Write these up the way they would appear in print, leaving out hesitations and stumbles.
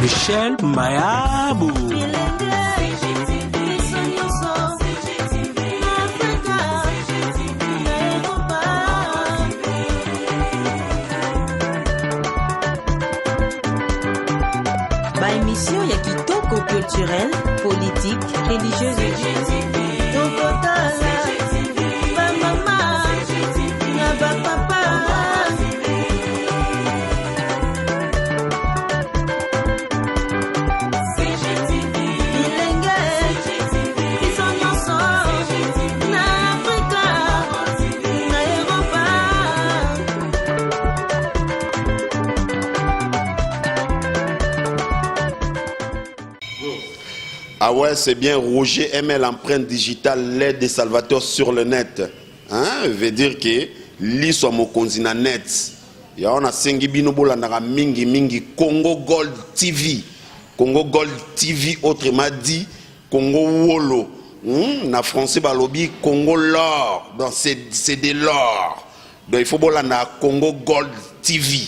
Michel Mayabu. Ba émission ya kitoko culturelle, politique, religieuse. Tokotala ba mama na ba papa. Bilenge biso nyonso na Afrika na Europa. Ah ouais, c'est bien Roger ML empreinte digitale, l'aide des salvateurs sur le net. Hein? Veut dire que liso ya mokonzi na net. Ya wana sengi bino bolandaka mingi mingi Congo Gold TV. Congo Gold TV autrement dit Congo Wolo. Na français balobi Congo l'or. Donc c'est de l'or. Donc il faut bolanda Congo Gold TV.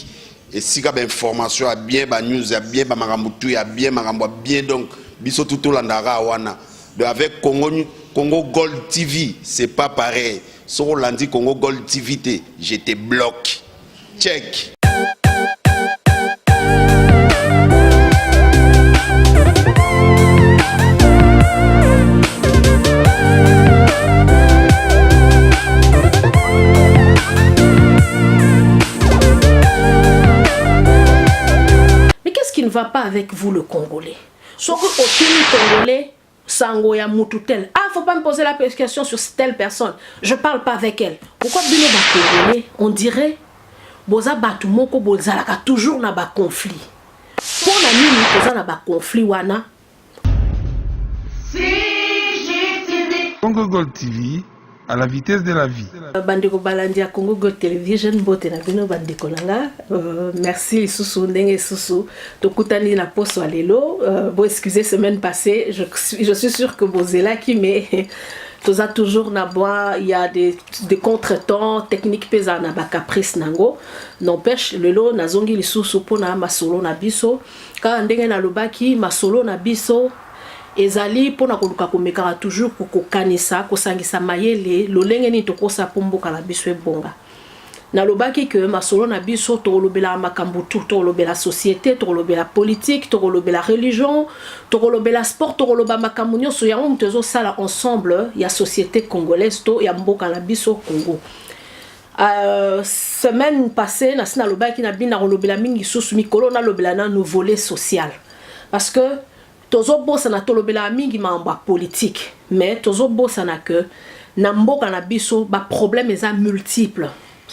Esika ba information ya bien, ba news ya bien, ba makambo tout ya bien, makambo ya bien donc biso tout tolandaka wana. Donc avec Congo Gold TV, c'est pas pareil. Soko olandi Congo Gold TV te, je te bloque. Check. Mais qu'est-ce qui ne va pas avec vous le Congolais? Soki otuni Congolais sango ya mutu tel. Ah, faut pas me poser la question sur telle personne. Je parle pas avec elle. Pourquoi bino ba Congolais, on dirait boza batu moko bozalaka toujours na ba conflit. Pona nini toza na ba conflit wana? Congo Gold TV à la vitesse de la vie. Bandeko balandi ya Congo Gold Television, mbote na bino bandeko na nga. Merci lisusu ndenge lisusu tokutani na poso ya lelo. Bo excusez semaine passée, je suis sûr que bozelaki mais toza toujours na bois, il y a des contretemps techniques peza na ba caprice nango. N'empêche lelo nazongi lisusu pona masolo na biso. Kaka ndenge nalobaki masolo na biso ezali pona koluka komekaka toujours kokanisa, kosangisa mayele lolenge nini tokosa po mboka na biso ebonga. Nalobaki que masolo na biso tokolobela makambo tout, tokolobela société, tokolobela politique, tokolobela religion, tokolobela sport, tokoloba makambo nyonso yango moto ezosala ensemble ya société congolaise to ya mboka na biso Congo. Semaine passée nasi nalobaki na bino nakolobela mingi susu mikolo nalobela nanu volet social parce que tozobosana tolobelaka mingi makambo ya politique mais tozobosana que na mboka na biso ba problème eza multiple.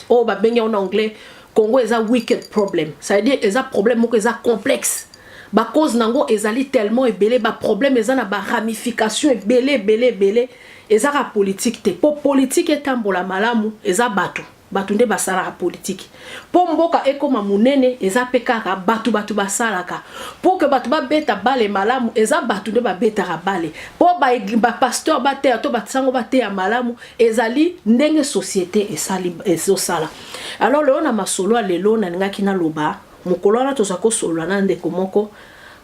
Oyo babengi en anglais Congo eza wicked problem, ça veut dire eza problème moko eza complexe. Ba cause nango ezali tellement ebele, ba problème eza na ba ramification ebele ebele ebele. Ezaka politique te. Po politique etambola malamu eza bato. Bato nde basalaka politique. Po mboka ekoma munene eza pe kaka bato bato basalaka. Pour que bato babeta bale malamu eza bato nde babetaka bale. Po ba pasteur bateya to basango bateya malamu ezali ndenge société esali ezosala. Alors lelo na masolo ya lelo nalingaki naloba mokolo wana toza kosolola na ndeko moko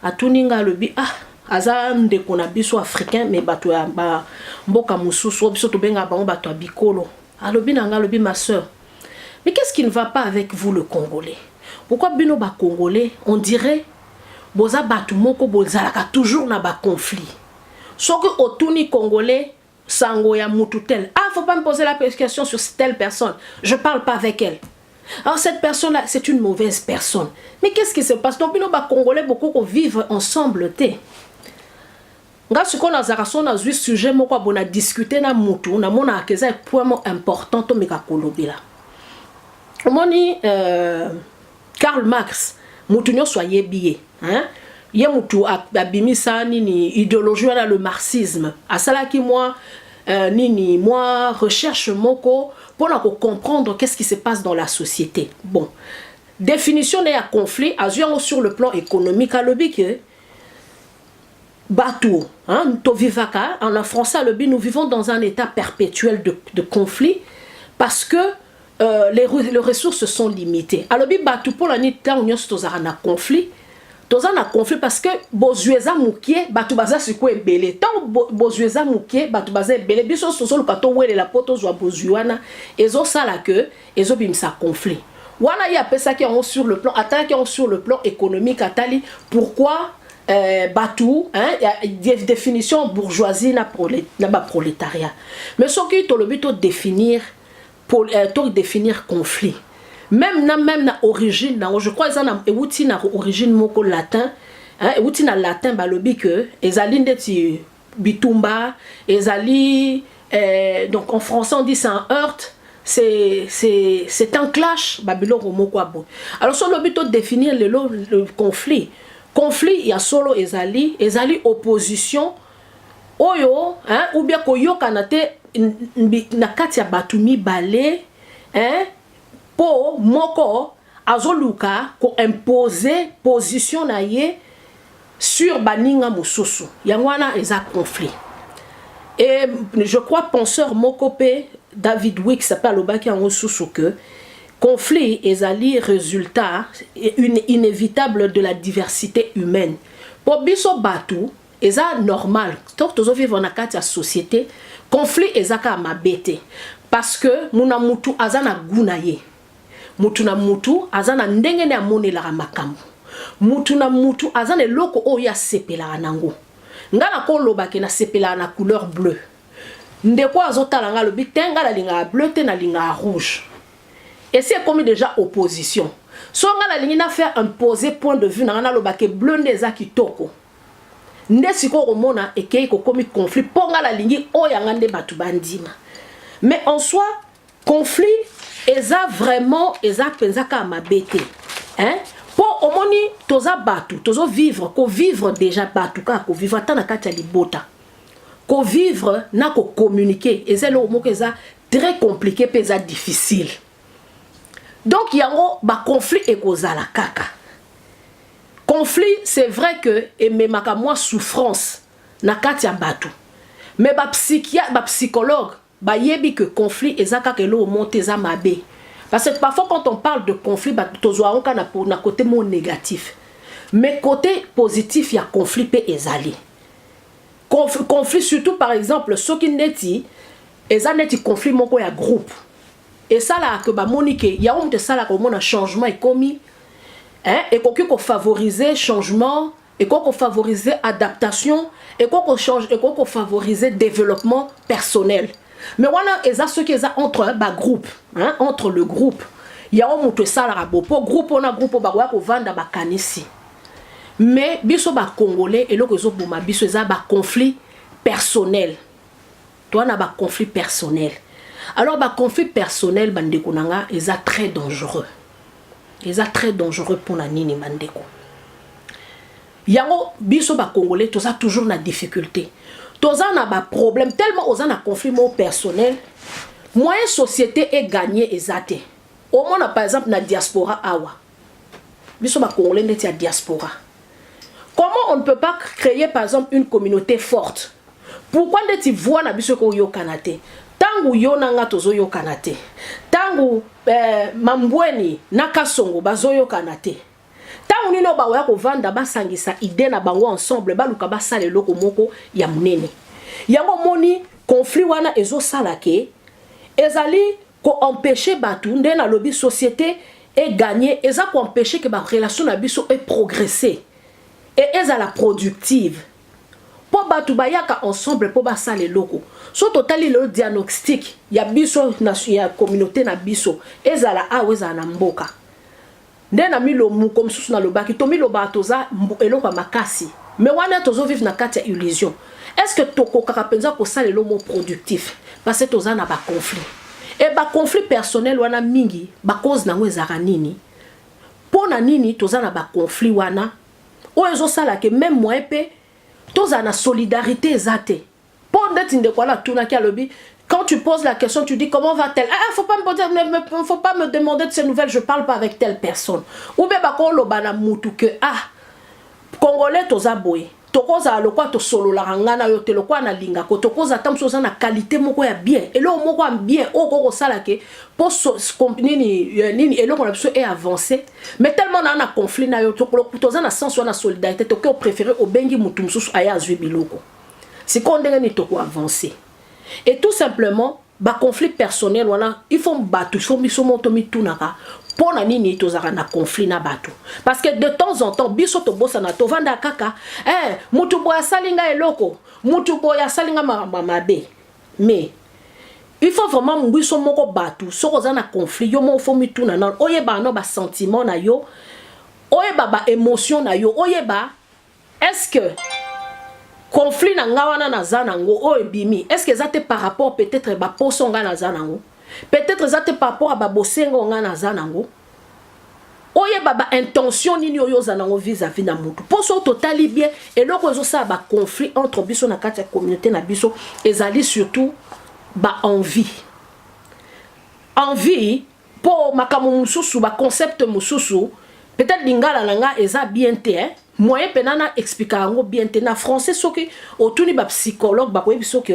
atuni nga alobi ah aza ndeko na biso africain mais bato ya ba mboka mosusu biso tobengaka bango bato ya bikolo. Alobi na nga alobi ma sœur, mais qu'est-ce qui ne va pas avec vous le Congolais? Pourquoi bino ba Congolais on dirait boza batu moko bozalaka toujours na ba conflit. Soki otuni Congolais sango ya mutu tel, ah faut pas me poser la question sur telle personne, je parle pas avec elle. Alors cette personne-là, c'est une mauvaise personne. Mais qu'est-ce qui se passe? Donc bino ba Congolais beaucoup ko vivre ensemble te. Nga sikoyo nazalaka so nazwi sujet moko ya bona discuter na mutu, namonaka eza point moko important tomeka kolobela. Omoni Karl Marx, mutu nyonso ayebi ye, hein? Ye mutu abimisa nini idéologie wana le marxisme. Asalaki mwa nini mwa recherche moko pona ko comprendre qu'est-ce qui se passe dans la société. Bon, définition ya conflit azwi yango sur le plan économique, alobi que bato, hein, tovivaka, en français alobi nous vivons dans un état perpétuel de conflit parce que Les ressources sont limitées. Alobi bato, mpona nini ntango nyonso tozalaka na conflit? Toza na conflit parce que bozwi eza moke, bato baza sikoyo ebele. Ntango bozwi eza moke, bato baza ebele, biso tozoluka towelela mpo tozwa bozwi wana, ezosala ke ezobimisa conflit wana. Ye apesaki yango sur le plan, atalaki yango sur le plan économique, atali pourquoi bato, hein, définition bourgeoisie na baprolétariat. Mais soki tolobi todéfinir conflit, même na origine nango, je crois eza na ewuti na origine moko latin, hein, ewuti na latin. Balobi ke ezali ndeti bitumba, ezali donc en français on dit c'est un heurt, c'est un clash, babiloko moko aboye. Alors so olobi todéfinir lelo le conflit, conflit ya solo ezali opposition oyo, hein, ou bien koyokana te na kati ya bato mibale, hein, mpo moko azoluka koimpose position na ye sur baninga mosusu. Yango wana eza conflit. Et je crois penseur moko mpe, David Weeks mpe alobaki yango susu que conflit ezali résultat inévitable de la diversité humaine. Mpo biso bato, eza normal to tozovivre na kati ya société, conflit eza kaka mabe te, parce que muna mutu aza na goût na ye, mutu na mutu aza na ndenge nde amonelaka makambo, mutu na mutu aza na eloko oyo asepelaka nango. Nga nakolobake nasepelaka na couleur bleu, ndeko azotala nga alobi te, nga nalingaka bleu te, nalingaka rouge. Esi ekomi déjà opposition. So nga nalingi na faire imposer point de vue na nga, nalobake bleu nde eza kitoko, nde sikoyo komona ekei kokomi conflit, mpo nga nalingi oyo yanga nde bato bandima. Mais en soi, conflit eza vraiment, eza mpenza kaka mabe te, hein? Mpo omoni, toza bato, tozovivre, kovivre déjà bato, kaka kovivre, ata na kati ya libota, kovivre na kocommuniquer eza eloko moko eza très compliqué mpe eza difficile. Donc yango baconflit ekozala kaka. Conflit, c'est vrai que ememaka mwa souffrance na kati ya bato, mais bapsychologue bayebi que conflit eza kaka eloko moko te eza mabe, parce que parfois quand on parle de conflit, tozwa yango kaka na côté moko négatif. Mais côté positif ya conflit mpe ezali. Conflit surtout, par exemple, soki neti eza neti conflit moko ya groupe, esalaka ke bamoni ke yango moto esalaka omona changement ekomi, hein, ekoki kofavoriser changement, ekoki kofavoriser adaptation, ekoki kofavoriser développement personnel. Mais wana eza soki eza entre bagroupe, hein, entre le groupe, yango moto esalaka bo mpo groupe wana, groupe oyo bakoya kovanda bakanisi. Mais biso bacongolais, eloko ezoboma biso eza baconflit personnel. Toa na baconflit personnel. Alors baconflit personnel, bandeko na nga, eza très dangereux, eza très dangereux. Mpona nini, bandeko? Yango biso bacongolais toza toujours na difficulté, toza na baproblème tellement oza na conflit moko personnel, moyen société egagner eza te. Omona par exemple na diaspora awa, biso bacongolais ndeti ya diaspora, comment on ne peut pas créer par exemple une communauté forte? Pourquoi ndeti voix na biso ekoyokana te? Ntango yo na nga tozoyokana te, ntango mambweni na Kasongo bazoyokana te, ntango nini oyo bakoya kovanda, basangisa idée na bango ensemble, baluka basala eloko moko ya monene? Yango omoni conflit wana ezosala ke ezali koempêche bato, nde nalobi société egagner, eza koempêche ke barelation na biso eprogresse e ezala productive, mpo bato bayaka ensemble mpo basala eloko. So totali lelo diagnostic ya biso na, ya communauté na biso, ezala awa, ezala na mboka, nde na milomuko mosusu nalobaki, tomilobaka toza eloko ya makasi, mais wana tozovivre na kati ya illusion. Est ce que tokokaka mpenza kosala eloko moko productif? Parce que toza na baconflit, e baconflit personnel wana mingi, bacause nango ezalaka nini? Mpo na nini toza na baconflit wana oyo ezosala ke même moyen mpe tozala na solidarité eza te? Mpo ndeti ndeko wana atunaki, alobi: quand tu poses la question, tu dis: comment va-t-elle? Ah, faut pas me demander de ces nouvelles, je parle pas avec telle personne. Ou bien bakoloba na mutu que ah, congolais toza boye. Tokozala lokola tosololaka nga na yo te, lokola nalingako, tokozala ata mosusu oza na qualité moko ya bien, eloko moko ya bien oyo okoki kosala ke mpo so, nini, nini eloko na biso e avance. Mais tellement naa na conflit na yo, toza na sens wana solidarité, tokoki opréféré obengi motu mosusu aye azwi biloko. Sikoyo ndenge nini tokoavance? Et tout simplement, baconflit personnel wana, il faut bato, il faut biso moko tomitunaka mpo na nini tozalaka na conflit na bato. Parce que de temps en temps biso tobosana, tovanda kaka mutu boye asali nga eloko, mutu boye asali nga makambo mabe. Mais il faut vraiment biso moko bato, soki oza na conflit, yo moko faut mituna nano, oyeba no basentiment na yo, oyeba baémotion na yo, oyeba est ce que conflit na nga wana naza nango oyo ebimi, est ce que eza te par rapport peut-être baposo nga naza nango, peut-être eza te par rapport à babosengo nga naza nango. Oyeba baintention nini oyo oza nango vis-à-vis na motu. Mpo so totali bien, eloko ezosala baconflit entre biso na kati ya communauté na biso ezali surtout baenvie. Envie, mpo makambo mosusu, baconcept mosusu, peut-être lingala na nga eza bien te, hein? Moyen mpena na explika yango bien te na français. Soki otuni bapsychologue, bakoyebi soki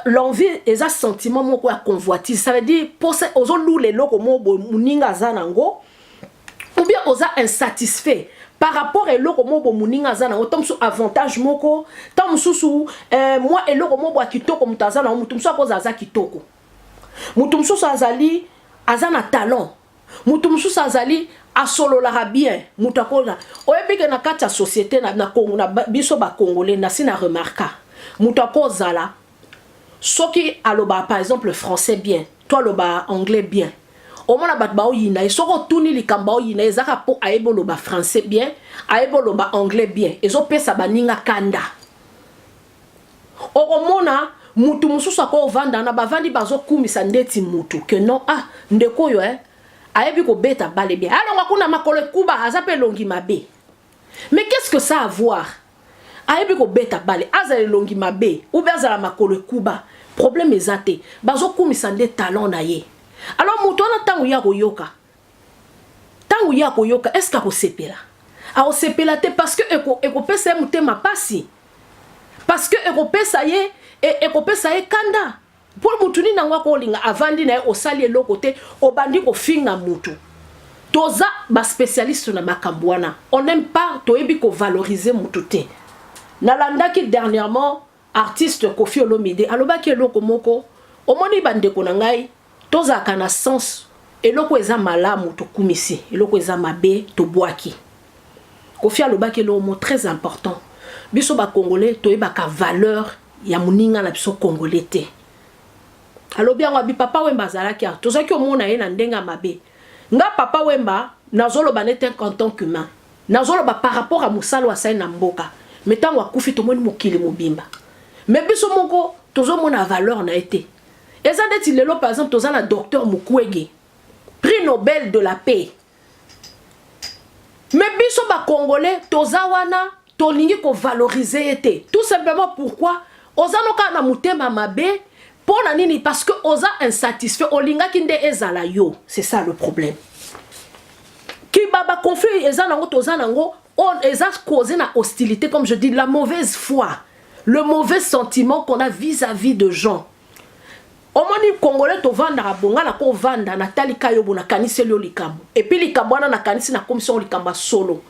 l'envie eza sentiment moko ya convoitise. Ça veut dire posa, ozolula eloko moko boye moninga aza nango, ou bien oza insatisfait par rapport eloko moko boye moninga aza nango, to mosusu avantage moko, to mosusu mwa eloko moko boye ya kitoko moto aza nango. Moto mosusu akoza aza kitoko, moto mosusu azali aza na talent, moto mosusu azali asololaka bien. Moto akola, oyebi ke na kati ya société na Congo, na biso bacongolais, nasi na remarka, moto akozala soki alobaka par exemple français bien to alobaka anglais bien, omona bato baoyina ye. Soki otuni likambo, baoyina ye, ezaka mpo ayebi oloba français bien, ayebi oloba anglais bien, ezopesa baninga kanda. Okomona mutu mosusu akovanda na bavandi, bazokumisa ndeti mutu ke non, ah, ndeko oyo ayebi kobeta bale bien, alongwa kuna, makolo ekuba, aza mpe elongi mabe. Mais qu'est-ce que ça a à voir? Ayebi kobeta bale, azala elongi mabe ube azala makolo ekuba, problème eza te. Bazokumisa nde talent na ye. Alors moto wana, ntango ye akoyoka, ntango ye akoyoka, est ce que akosepela? Akosepela te, parce que ekopesa ye motema pasi, parce que ekopesa ye kanda. Mpo mutu nini yango akolinga avandi na ye, osali eloko te, obandi kofinga mutu? Toza baspécialiste na makambo wana. On n'aime pas, toyebi kovaloriser mutu te. Nalandaki dernièrement artiste Kofi Olomide alobaki eloko moko. Omoni, bandeko na ngai, tozalaka na sens eloko eza malamu tokumisi, eloko eza mabe tobwaki. Kofi alobaki eloko mo très important: biso bacongolais toyebaka valeur ya moninga na biso congolais te. Alobi yango, abi Papa Wemba azalaki awa, tozalaki omona ye na ndenge ya mabe. Nga Papa Wemba nazoloba nete en tant qu'humain, nazoloba par rapport à mosala oyo asali na mboka. Mais ntango akufi, tomoni mokili mobimba, mais biso moko tozomona valeur na ye te. Eza neti lelo par exemple toza na docteur Mukwege, prix Nobel de la paix, mais biso bacongolais toza wana, tolingi kovaloriser ye te. Tout simplement pourquoi? Oza no kaka na motema mabe. Mpo na nini? Parce que oza insatisfait, olingaki nde ezala yo. C'est ça le problème. Kiba baconflit eza nango, toza nango, eza causé na hostilité, comme je dis, la mauvaise foi, le mauvais sentiment qu'on a vis-à-vis de gens. Omoni, congolais tovandaka bonga na kovanda, natalika yo bo, nakaniseli yo likambo, et puis likambo wana nakanisi, nakomisi yango likambo ya solo.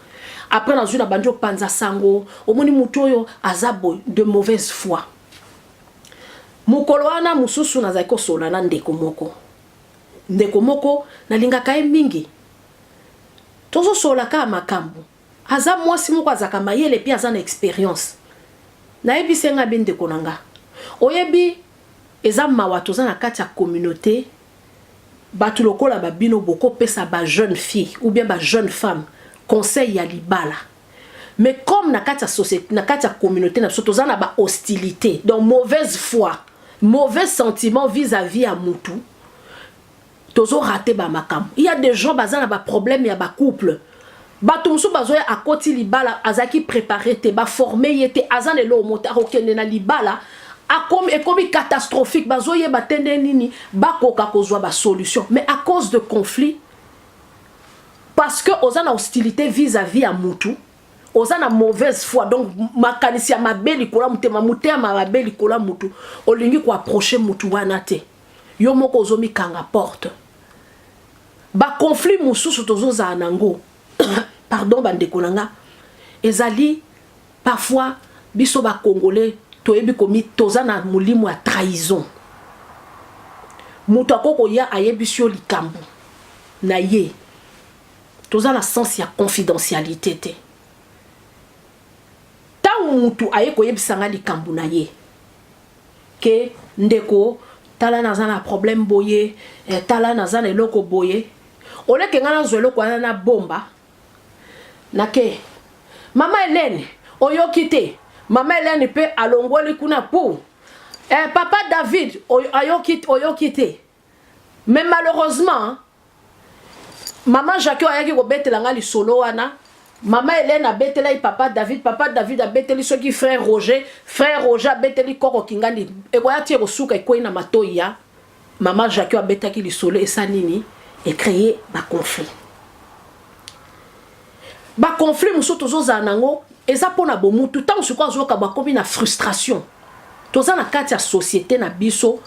Après nazwi na bandi opanza sango, omoni motu oyo aza boye, de mauvaise foi. Mokolo wana mosusu nazalaki kosola na ndeko moko, ndeko moko nalingaka ye mingi. Tozosola kaka makambo, aza mwasi moko azalaka mayele mpe aza na expérience. Nayebisi nga be, ndeko na nga, oyebi, eza mawa, toza na kati ya communauté, bato lokola babino bokopesa bajeune fille ou bien bajeune femme conseil ya libala, mais comme na kati ya société, na kati ya communauté na biso, toza na bahostilité, donc mauvaise foi, mauvais sentiment vis-à-vis ya mutu, tozorater bamakambo. Il y a des gens baza na baproblème ya bacouple. Bato mosusu bazoya, akoti libala, azalaki préparé te, baforme ye te, aza na eloko mo te, akokende na libala, akomi, ekomi catastrophique, bazoyeba te nde nini bakoka kozwa basolution. Mais à cause de conflit, parce que oza na hostilité vis-à-vis ya mutu. Oza na mauvaise foi, donc makanisi ya mabe likolo ya motema, motema mabe likolo ya mutu, olingi koapprocher mutu wana te. Yo moko ozomikanga porte. Baconflit mosusu tozozala nango, pardon bandeko na nga, ezali parfois biso Bacongolais toyebi komi toza na molimo ya trahison. Moto akoki koya, ayebisi yo likambo na ye, toza na sens ya confidentialité te. Ntango mutu aye koyebisa nga likambo na ye ke ndeko, tala, naza na problème boye, tala, naza na eloko boye, oleke nga nazwa eloko wana na bomba, nake mama Helene, oyoki te? Mama Helene mpe alongoli kuna pu papa David ayoki, oyoki te? Mais malheureusement, mama Jacques ayaki kobetela nga lisolo wana, mama Helene abetelaki papa David, papa David abeteli soki frère Roger, frère Roger abeteli koko Kingandi, ekoya ti ekosuka ekwei na matoi ya mama Jacques abetaki lisolo. Esa nini? Ecréer baconflit. Baconflit mosusu tozozala nango eza mpona bomutu. Ntango sikoyo azoyoka, bakomi na frustration. Toza na kati ya société na biso,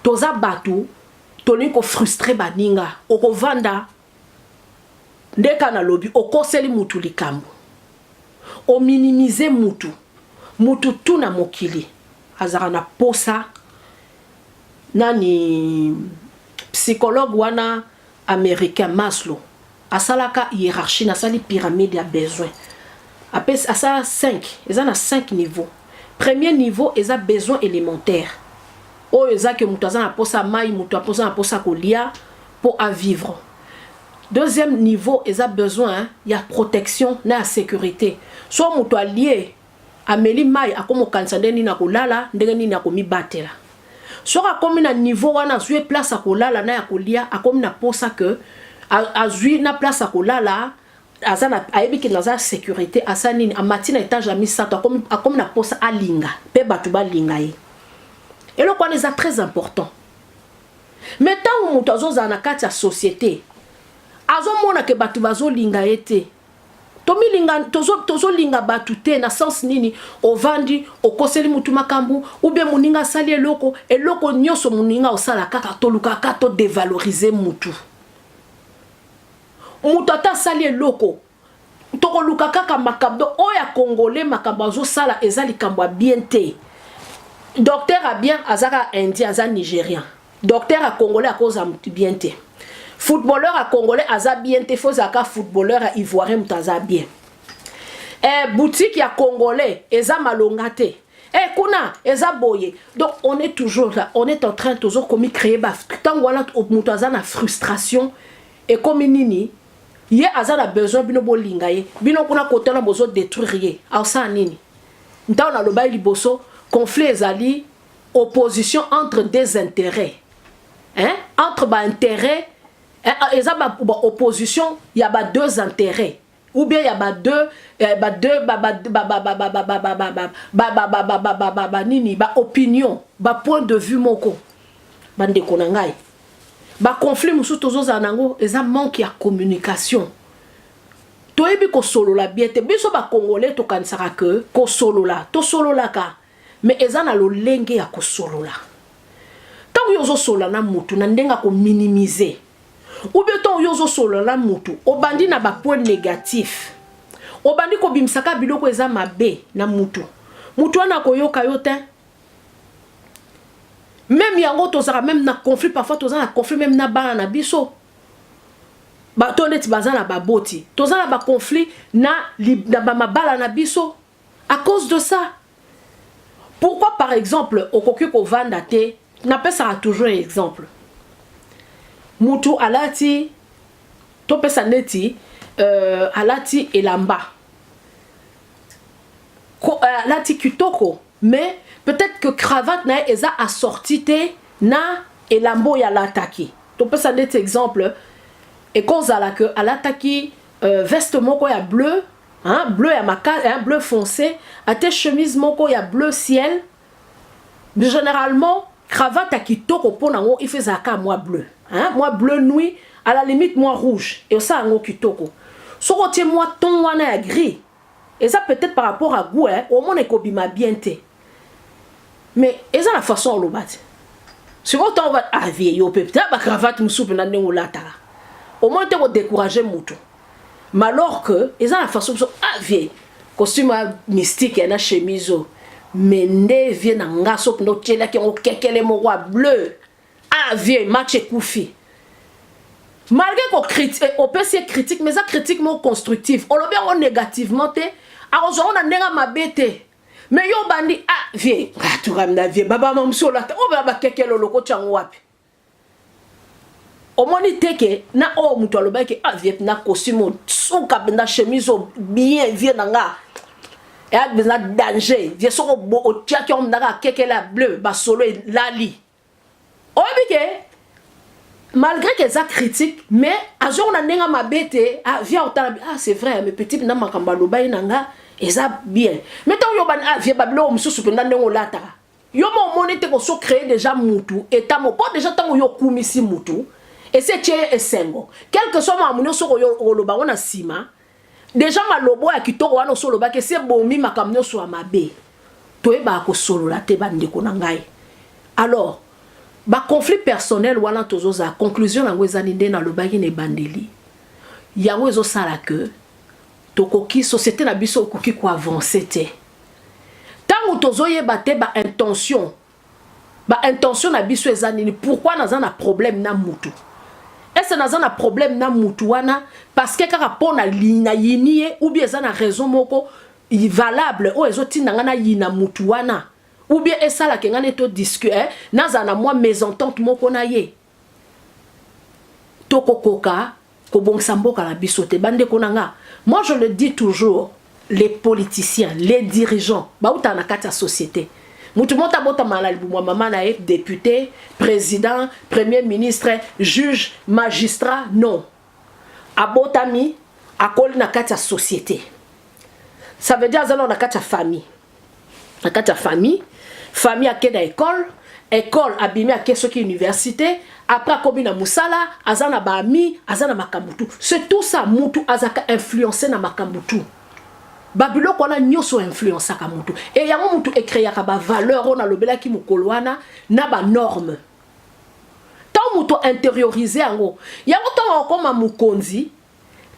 toza bato tolingi kofrustrer baninga. Okovanda ndeka, nalobi, okoseli mutu likambo, ominimiser mutu. Mutu tu na mokili azalaka na posa nani? Psychologue wana américain Maslow asalaka hiérarchie, nasali pyramide ya besoin, apesi asala 5, eza na 5 niveau. Premier niveau eza besoin élémentaire, oyo eza ke moto aza na posa mai, moto aza na posa kolia mpo avivre. Deuxième niveau eza besoin ya protection na ya sécurité. So moto alie, ameli mai, akomi okanisa ndenge nini akolala, ndenge nini akomibatela. Soki akomi na niveau wana, azwi place ya kolala na ya kolia, akomi na posa ke azwi na place ya kolala, aza na, ayebi ke naza sécurité, asa nini? Amati na étage ya misato, akomi na posa alinga mpe bato balinga ye. Eloko wana eza très important. Mais ntango moto azozala na kati ya société, azomona ke bato bazolinga ye te, tomilinga, tozolinga bato te. Na sens nini? Ovandi, okoseli mutu makambo, ou bien moninga asali eloko, eloko nyonso moninga osala kaka, tolukaka todévaloriser mutu. Moto ata asali eloko, tokoluka kaka makambo oyo ya Congolais, makambo azosala eza likambo ya bien te. Docteur ya bien aza kaka Indien, aza Nigérien. Docteur ya Congolais akozala motu bien te. Footballeur ya Congolais aza bien te, faut ezalaka footballeur ya Ivoirien moto aza bien. Boutique ya Congolais eza malonga te, kuna eza boye. Donc on est toujours là, on est en train toujours komi créer ba ntango wana moto aza na frustration. Ekomi nini? Ye aza na besoin bino bolinga ye, bino kuna kotana bozodétruire ye, aosala nini? Ntango nalobaki liboso, conflit ezali opposition entre des intérêts, hein? Entre baintérêt, eza ba opposition ya ba deux intérêts ou bien ya ba deux ba deux ba ba ba ba ba ba ba ba ba ba ba ba ba ba ba ba ba ba nini, ba opinion, ba point de vue moko. Bandeko na ngai, baconflit mosusu tozozala nango eza manque ya communication. Toyebi kosolola bien te. Biso Bacongolais tokanisaka ke kosolola, tosololaka, mais eza na lolenge ya kosolola. Ntango yo ozosolola na mutu na ndenge ya kominimiser, ou bien ntango yo ozosolola na mutu, obandi na bapoint négatif, obandi kobimisaka biloko eza mabe na mutu, mutu wana akoyoka yo te. Même yango tozalaka même na conflit, parfois toza na conflit même na bana na biso, bato neti baza na baboti, toza na baconflit na bamabala na biso à cause de ça. Pourquoi? Par exemple, okoki kovanda te, napesaka toujours exemple, mutu alati, topesa neti alati elamba, alati kitoko, mais peut-être que cravate na ye eza assorti te na elamba oyo alataki. Topesa neti exemple, ekozala ke alataki veste moko ya bleu, hein, bleu ya maka, hein, bleu foncé, ate chemise moko ya bleu ciel. Généralement cravate ya kitoko mpo nango il faut ezalaka mwa bleu, hein, mwa bleu nuit, à la limite mwa rouge, e osala yango kitoko. Soki otie mwa ton wana ya gris, Eza peut-être par rapport à goût, hein, omona ekobima bien te. Mais eza na façon oloba te. Sikoyo ntango ba ah vie yo mpe ta ba cravate mosusu mpenza ndenge olataka. Omoni te ko décourager mutu. Mais alors que eza na façon mosusu ah vie costume ya mystique ya na chemise oyo. Mais nde vie na nga so mpenza otielaki yango kekele moko ya bleu. Ah vie match ekufi. Malgré ko critique opesi ye critique mais eza critique moko constructive. Olobi yango négativement te, akozwa yango na ndenge ya mabe te. Mais yo obandi ah vie atuka na vie baba mamusu olata oyo baba bakekele olokoti yango wapi? Omoni te ke na oyo moto alobaki ah vie na costume oyo suka mpenza chemise oyo bien vie na nga eya mpenza danger vie soki otiaki yango mpenza kaka kekele ya bleu basolo elali. Oyebi ke malgré que eza critique mais azwi yango na ndenge ya mabe te. Ah vie otala ah c'est vrai mais petit mpenza makambo alobaki na nga eza bien. Mais ntango yo bani ah vie babiloko mosusu mpenza ndenge olataka yo mo omoni te koso créer déjà mutu eta mo po déjà ntango yo okumisi mutu esi etie ye esengo quelque soit makambo nyonso okoloba yango na nsima déjà malobo ya kitoko wana oso olobaki esi ebomi makambo nyonso ya mabe. Toyebaka kosolola te bandeko na ngai. Alors ba conflit personnel wana tozozala conclusion yango eza nini? Nde nalobaki na ebandeli yango ezosala ke tokoki société na biso ekoki koavance te ntango tozoyeba te ba intention ba intention na biso eza nini. Pourquoi naza na problème na mutu? Ese naza na problème na mutu wana parce que kaka mpo nayini ye ou bien eza na raison moko valable oyo ezotinda ngai nayina mutu wana ou bien esalaka ngai nde todiscute eh, nazala na mwa mésentente moko na ye. Tokokoka kobongisa mboka na biso te bandeko na nga. Moi je le dis toujours, les politiciens, les dirigeants bautaka na kati ya société. Mutu moko abotama na libumu ya mama na ye député, président, premier ministre, juge, magistrat, non. Abotami, akoli na kati ya société. Ça veut dire aza na kati ya famille. Na kati ya famille, famille ake na école, école abimi ake soki université, après akomi na mosala, aza na baami, aza na makambo tu. C'est tout ça mutu azaka influencé na makambo tu. Babiloko wana nyonso influençaka mutu. E yango mutu ecréaka bavaleur oyo nalobelaki mokolo wana na banorme. Ntango moto intériorise yango, yango ntango akokoma mokonzi,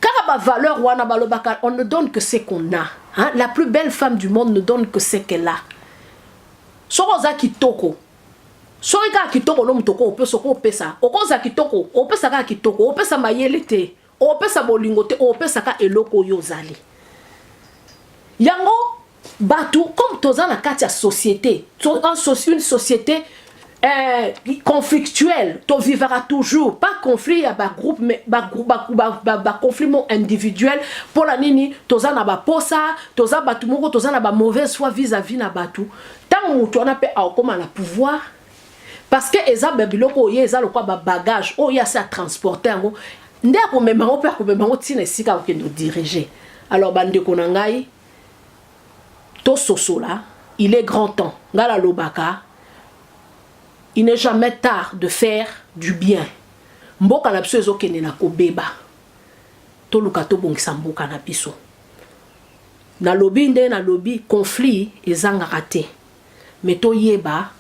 kaka bavaleur wana balobaka on ne donne que ce qu'on a. Hein? La plus belle femme du monde ne donne que ce qu'elle a. Soki oza kitoko, soki kaka kitoko no moto okopesa, okopesa okozala kitoko, opesa kaka kitoko, opesa mayele te, opesa bolingo te, opesa kaka eloko oyo ozali. Yango bato comme toza na kati ya société, une société conflictuelle, tovivaka toujours pas conflit ya bagroupe mais baconflit mo individuel. Mpona nini? Toza na baposa, toza bato moko toza na bamauvaise foi vis-à-vis na bato. Ntango moto wana mpe akokóma na pouvoir, parce que eza babiloko oyo eza lokwa babagage oyo asi atransporte yango, nde akomema yango mpe akomema yango ntina esika akokende odirige. Alors bandeko na ngai, tososola, il est grand temps. Ngai nalobaka, il n'est jamais tard de faire du bien. Mboka na biso ezokende na kobeba, toluka tobongisa mboka na biso. Nalobi nde nalobi, conflit ezangaka te, mais toyeba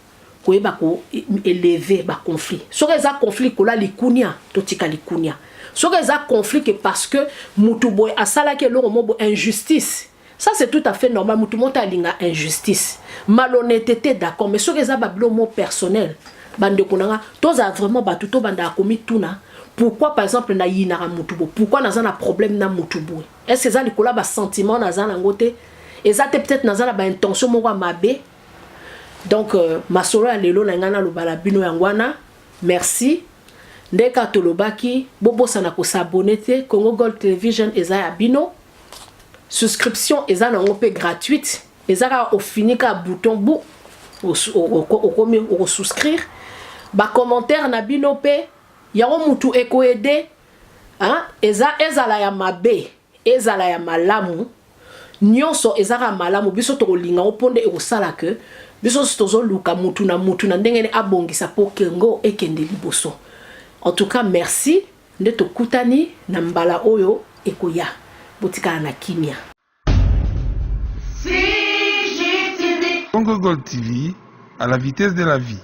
koyeba koélever baconflit. Soki eza conflit kola likunia, totika likunia. Soki eza conflit ke parce que mutu boye asalaki eloko mo boye injustice, ça c'est tout à fait normal. Mutu moko alinga injustice, malhonnêteté, d'accord. Mais soki eza babilo mo personnel, bandeko na nga, tozala vraiment bato tobandaka komituna pourquoi par exemple nayinaka mutu boye, pourquoi naza na problème na mutu boye. Est ce eza likolo ya basentiment naza nango te? Eza te peut-être naza na baintention moko ya mabe. Donc masolo ya lelo na ngai naloba na bino yango wana. Merci. Nde kaka tolobaki, bobosana kos'abonner te. Congo Gold Television eza ya bino. Souscription eza nango mpe gratuite, eza kaka ofini kaka bouton bu okomi okosouscrire. Bacommentaire na bino mpe yango mutu ekoaider, eza ezala ya mabe, ezala ya malamu, nyonso eza kaka malamu. Biso tokolinga ngo mpo nde ekosala ke biso nyonso tozoluka mutu na mutu na ndenge ne abongisa mpo Congo ekende liboso. En tout cas merci. Nde tokutani na mbala oyo ekoya, botikala na kimia. Congo Gold TV, à la vitesse de la vie.